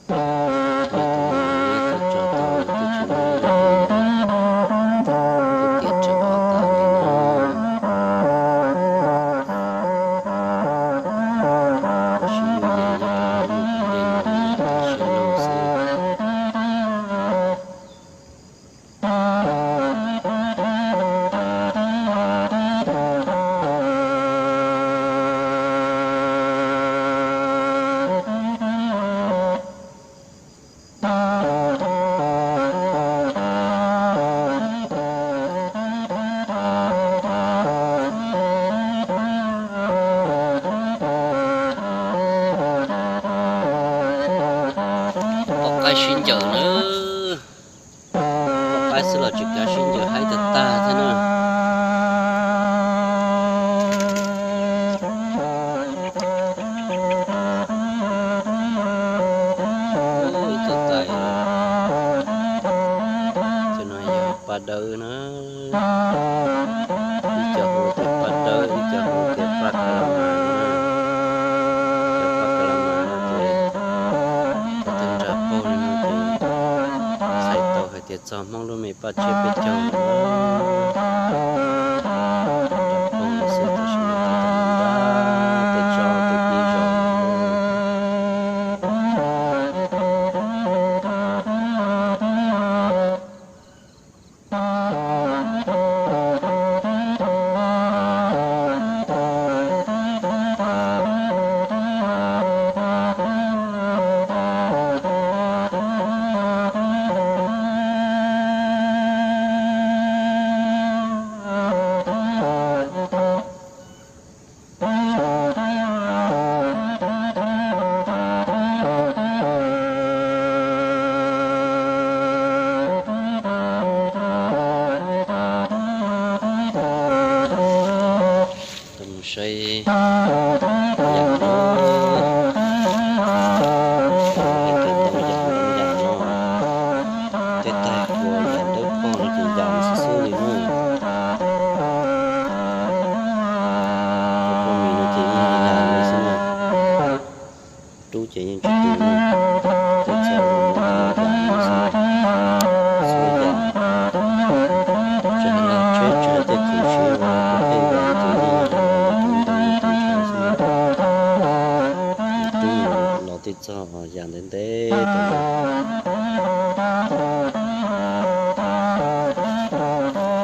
Tus no nyob tau tso tau twb tsis muaj ib lub hlis, tus tiav tsawv qhov tas li no. Tab sis yus yeej nyob rau hauv lub ntiaj teb no nyob tau siab lug xwb. Pom qaib sib ncaws na. Pom qaib xwb los tsis kav sib ncaws haib tag tag thiab na. Ib tug tais, tus no yog paj dawb na. Ib co hu tias paj dawb, ib co hu tias paj ka la mas na. Cov paj ka la mas no ces thaum twg nra paug li no ces txhais tau hais tias txog Hmoob lub me paj tsiab peb caug lawm. Nra paug xwb tab sis mas thaum twg nra tej tsob tej pib zos. Mus saib yam no, ntoo yam ntoo yam no, tej tais kuas yam dawb paug no ces yam xwb xwb li na. Cov poj mis no ces yeej yam li xwb na. Rub ces yeej tsis tu li, tej txog los no ces yam li xwb na. Txhua yam, tsis hais laj tsheb tsis hais tej khoom siab ua tub pheej yam ces yeej yam li rub ntoo rub ntshav xwb na. Rub los tej txog yam ntev ntev tau na.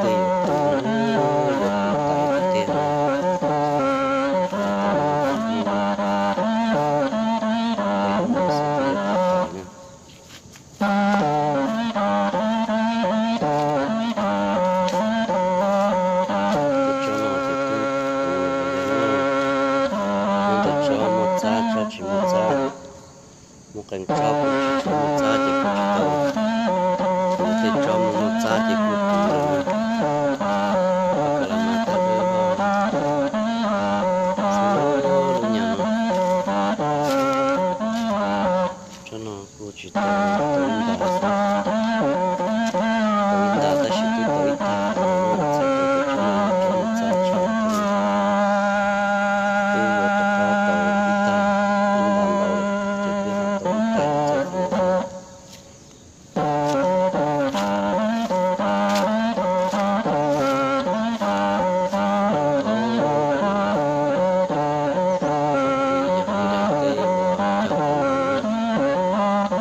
Tej yuav tu, yuav tu tais tiag tiag. Tej tsob no ces twb tu los yog na, muaj tej tsob muaj txab, tsob tsis muaj txab. Muaj qee tsob kuj tsis tau muaj txab ces kuj tsis tau. Muaj tej tsob muaj muaj txab ces kuj tu lawm na. Paj ka la mas tag dawb vog xwb lub nyuag no. Tsob no kuj tsis tau, tau ib nta xwb. Tau ib nta tab sis twb tau ib tag no, txhais tau tias tsob no yog tsob muaj txab tshaj plaws. Twb yuav rov qab tau ib tag, ib nta ntau lawm ces twb ho tau ib tag txawv qhov ntawd. Yog ib daim teb uas cog qhov ntawd,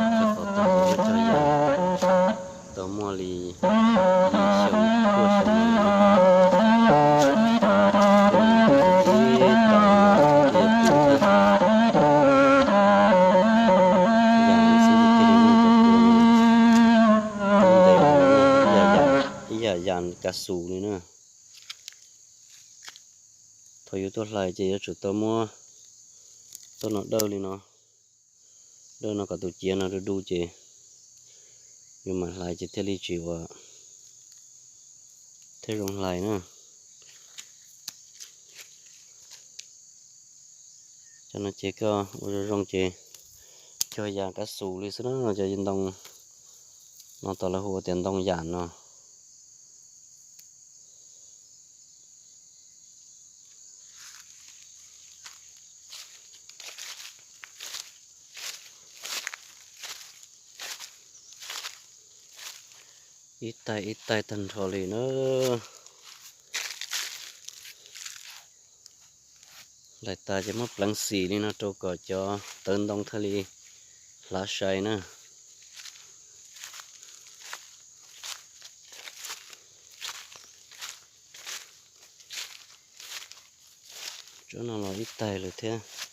cog qhov tau ua cog yam tau muaj li yim xyoo cuaj xyoo li no. Ib tau no thiaj li pw thiab. Yam no xwb thiaj li muaj cov kua no. Cov ntev no ib yam yam kav xus li na. Thaum yus tuaj hlais ces yuav tsum tau muab txoj no dawj li no, dawj no kom tus ciav no du du ces yus mam hlais ces thiaj li tsis ua, thiaj zoo hlais na. Cov no ces koj ua zoo zoo ces cog yam kav xus li xwb na, cov ntoo no tau lawv hu ua tias ntoo yam no. Ib taig ib taig tag nrho li na. Hlais tas ces muab pleev xim li no rau kom cov tawv ntoo thiaj li hlav sai na. Tsob no los ib taig lawm thiab.